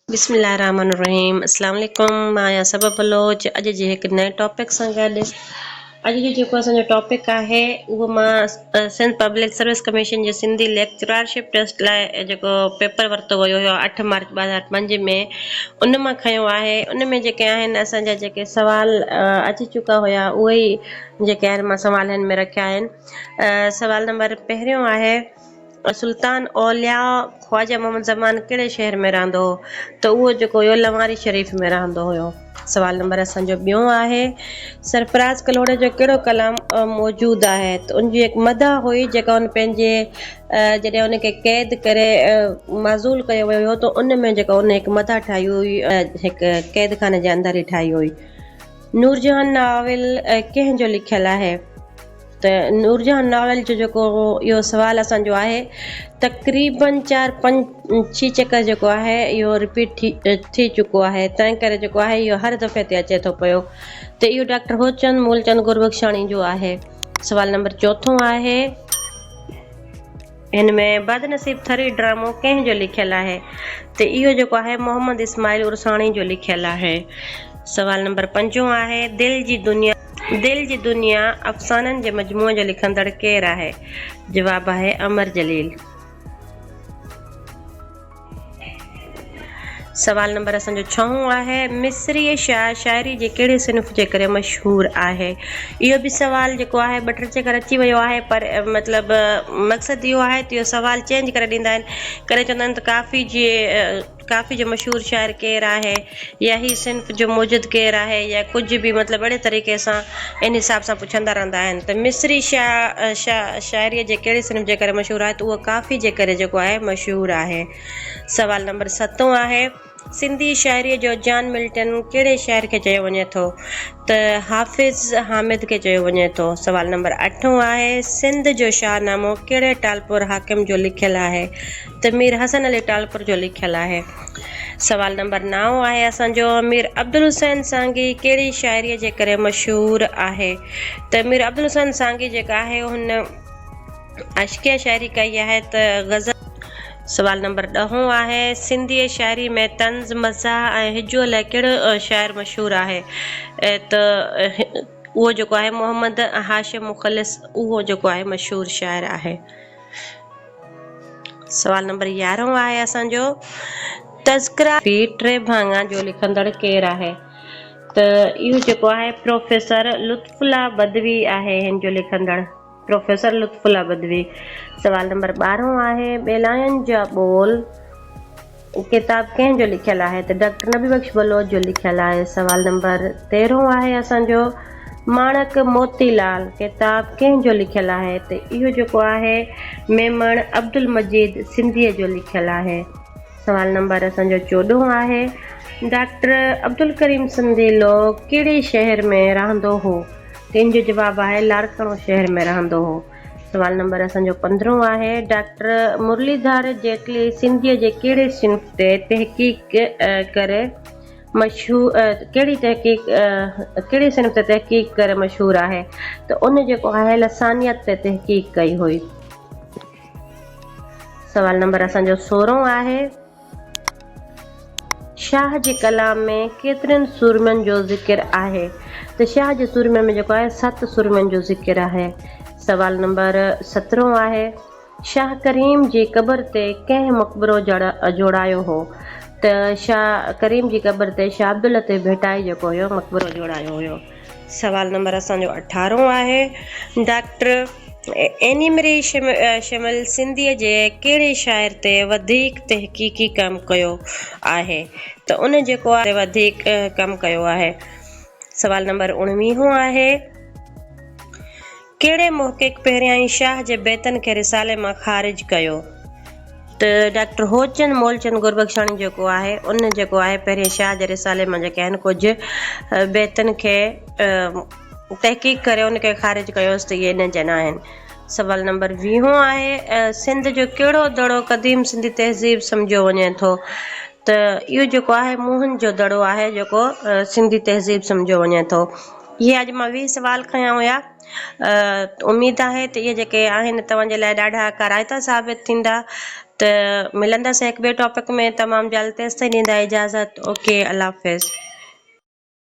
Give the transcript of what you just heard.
بسم الله الرحمن الرحيم اسلام عليڪم مان آهيان صبا بلوچ اڄ جي هڪ نئين ٽاپڪ سان گڏ اڄ جو جيڪو اسان جو ٽاپڪ آهي اهو مان سنڌ پبلڪ سروس ڪميشن جي سنڌي ليڪچرارشپ ٽيسٽ لاء جيڪو پيپر ورتو ويو هيو 8 مارچ 2005 ۾ ان مان کنيو آهي. ان ۾ جيڪي آهن اسان جا جيڪي سوال اچي چڪا هيا اهي ئي جيڪي آهن مان سوال هن ۾ رکيا آهن. سوال نمبر پهريون آهي سلطان اولياء خواجه محمد زمان ڪهڙي شهر ۾ رهندو هو؟ ته اهو جيڪو هيو لنواري شريف ۾ رهندو هيو. سوال نمبر اسان جو ٻيون آهي سرفراز ڪلهوڙي جو ڪهڙو ڪلام موجود آهي؟ ته ان جي هڪ مدح هئي جيڪا ان پنهنجي جڏهن ان کي قيد ڪري معزول ڪيو ويو هيو ته ان ۾ جيڪا ان هڪ مدح ٺاهي هئي هڪ قيد خاني جي اندر ئي ٺاهي هئي. نورجهان ناول ڪنهن جو لکيل آهي؟ ته نورجهان ناول جو جيڪو اهو سوال اسان جو آهي تقريبن چار پنج ڇهه چڪر جيڪو آهي اهو رپيٽ ٿي ٿي چڪو آهي تنهن ڪري جيڪو آهي اهو هر دفعي تي اچي ٿو پيو ته اهو ڊاڪٽر هوچند مولچند گربخشاڻي جو آهي. سوال نمبر چوٿون آهي. هن ۾ بدنصيب ٿري ڊرامو ڪنهن جو لکيل آهي؟ ته اهو جيڪو آهي محمد اسماعيل عرساڻي جو لکيل آهي. سوال نمبر پنجون آهي دل جي دنيا دل جي دنيا افسانن جي مجموعي جو لکندڙ ڪير آهي؟ جواب آهي امر جليل. سوال نمبر اسان جو ڇهون آهي، مصريء شاهه شاعريء جي ڪهڙي صنف جي ڪري مشهور آهي؟ اهو به سوال جيڪو آهي ٻه ٽي چڪر اچي ويو آهي پر مطلب مقصد اهو آهي ته اهو سوال چينج ڪري ڏيندا آهن ڪڏهن چوندا آهن ته ڪافي جي ڪافي جو مشهور شاعر ڪير آهي يا هي صنف جو موجد ڪير آهي يا ڪجهه به مطلب اهڙي طريقي سان ان حساب سان پڇندا رهندا آهن ته مصري شاهه شاهه شاعريء جي ڪهڙي صنف جي ڪري مشهور آهي ته اهو ڪافي جي ڪري جيڪو آهي مشهور آهي. سوال نمبر ستون آهي سنڌي شاعريء جو جان ملٽن ڪهڙي شاعر کي چيو وڃي ٿو ته حافظ حامد کي چيو وڃي ٿو. سوال نمبر اٺون آهي سنڌ جو شاهنامو ڪهڙي ٽالپر حاڪم جو لکيل آهي ته مير حسن علي ٽالپر جو لکيل آهي. سوال نمبر نائون آهي اسان جو مير عبدالحسين سانگي ڪهڙي شاعريء جي ڪري مشهور آهي ته مير عبدالحسين سانگي جيڪا آهي هن عشقيه شاعري ڪئي آهي ته غزل. سوال نمبر ڏهون آهي سنڌيء شاعري ۾ طنز، مزاح ۽ هجوء لاء ڪهڙو شاعر مشهور آهي ته اهو جيڪو آهي محمد هاشم مخلص اهو جيڪو آهي مشهور شاعر آهي. سوال نمبر يارهون آهي اسان جو تذڪره في ٽي ڀاڱا جو لکندڙ ڪير آهي؟ ته اهو جيڪو آهي پروفيسر لطف الله بدوي آهي هن جو لکندڙ پروفيسر لطف الله بدوي. سوال نمبر ٻارهون آهي ٻيلاين جا ٻول ڪتاب ڪنهن جو لکيل آهي ته ڊاڪٽر نبي بخش بلوچ جو لکيل آهي. سوال نمبر تيرهون آهي اسان جو ماڻڪ موتي لال ڪتاب ڪنهن جو لکيل آهي ته اهو جيڪو آهي ميمڻ عبدالمجيد سنڌيء جو لکيل آهي. سوال نمبر اسان جو چوڏهون آهي ڊاڪٽر عبدالڪريم سنڌيلو ڪهڙي شهر ۾ رهندو هو ته ان جو جواب آهي لاڙڪاڻو شهر ۾ رهندو هو. سوال نمبر اسان جو پندرهون آهي، ڊاڪٽر مرليڌر جيٽلي سنڌيء جي ڪهڙي صنف تي تحقيق ڪري مشهور ڪهڙي تحقيق ڪهڙي صنف تي تحقيق ڪري مشهور آهي ته ان جيڪو آهي لسانيات تي تحقيق ڪئي هئي. سوال نمبر اسان جو سورهون آهي. شاهه جي ڪلام ۾ ڪيترين سورمين جو ذڪر آهي؟ ته شاهه جي سورمين ۾ جيڪو آهي ست سورمين جو ذڪر آهي. سوال نمبر سترهون آهي، شاهه ڪريم جي قبر تي ڪنهن مقبرو جوڙايو هو؟ ته شاهه ڪريم جي قبر تي شاهه عبداللطيف ڀٽائي جيڪو هيو مقبرو جوڙايو هيو. سوال نمبر اسان جو اٺارهون آهي، ڊاڪٽر اينيمري شمل سنڌيء جي ڪهڙي شاعر تي وڌيڪ تحقيقي ڪم ڪيو آهي؟ ته ان جيڪو آهي وڌيڪ ڪم ڪيو آهي. سوال نمبر اڻويهون آهي، ڪهڙي محقق پهريائين شاهه جي بيتن کي رسالي مان خارج ڪيو؟ ته ڊاڪٽر هوچند مولچند گربخشاڻي جيڪو آهي ان جيڪو آهي پهرين شاهه جي رسالي مان جيڪي آهن ڪجهه بيتن کي تحقيق ڪري ان کي خارج ڪيوس ته اهي انهن جا نه آهن. سوال نمبر ويهون آهي سنڌ جو ڪهڙو دڙو قديم سنڌي تهذيب سمجهيو وڃي ٿو؟ ته اهو جيڪو آهي موهن جو دڙو آهي جيڪو سنڌي تهذيب سمجهيو وڃي ٿو. اهي اڄ مان ويهه سوال کنيا هيا. اميد آهي ته اهي جيڪي آهن توهان جي لاء ڏاڍا ڪارائتا ثابت ٿيندا. ته ملنداسين هڪ ٻئي ٽاپڪ ۾ تمام جلد تيستائين ڏيندا اجازت اوڪي الله حافظ.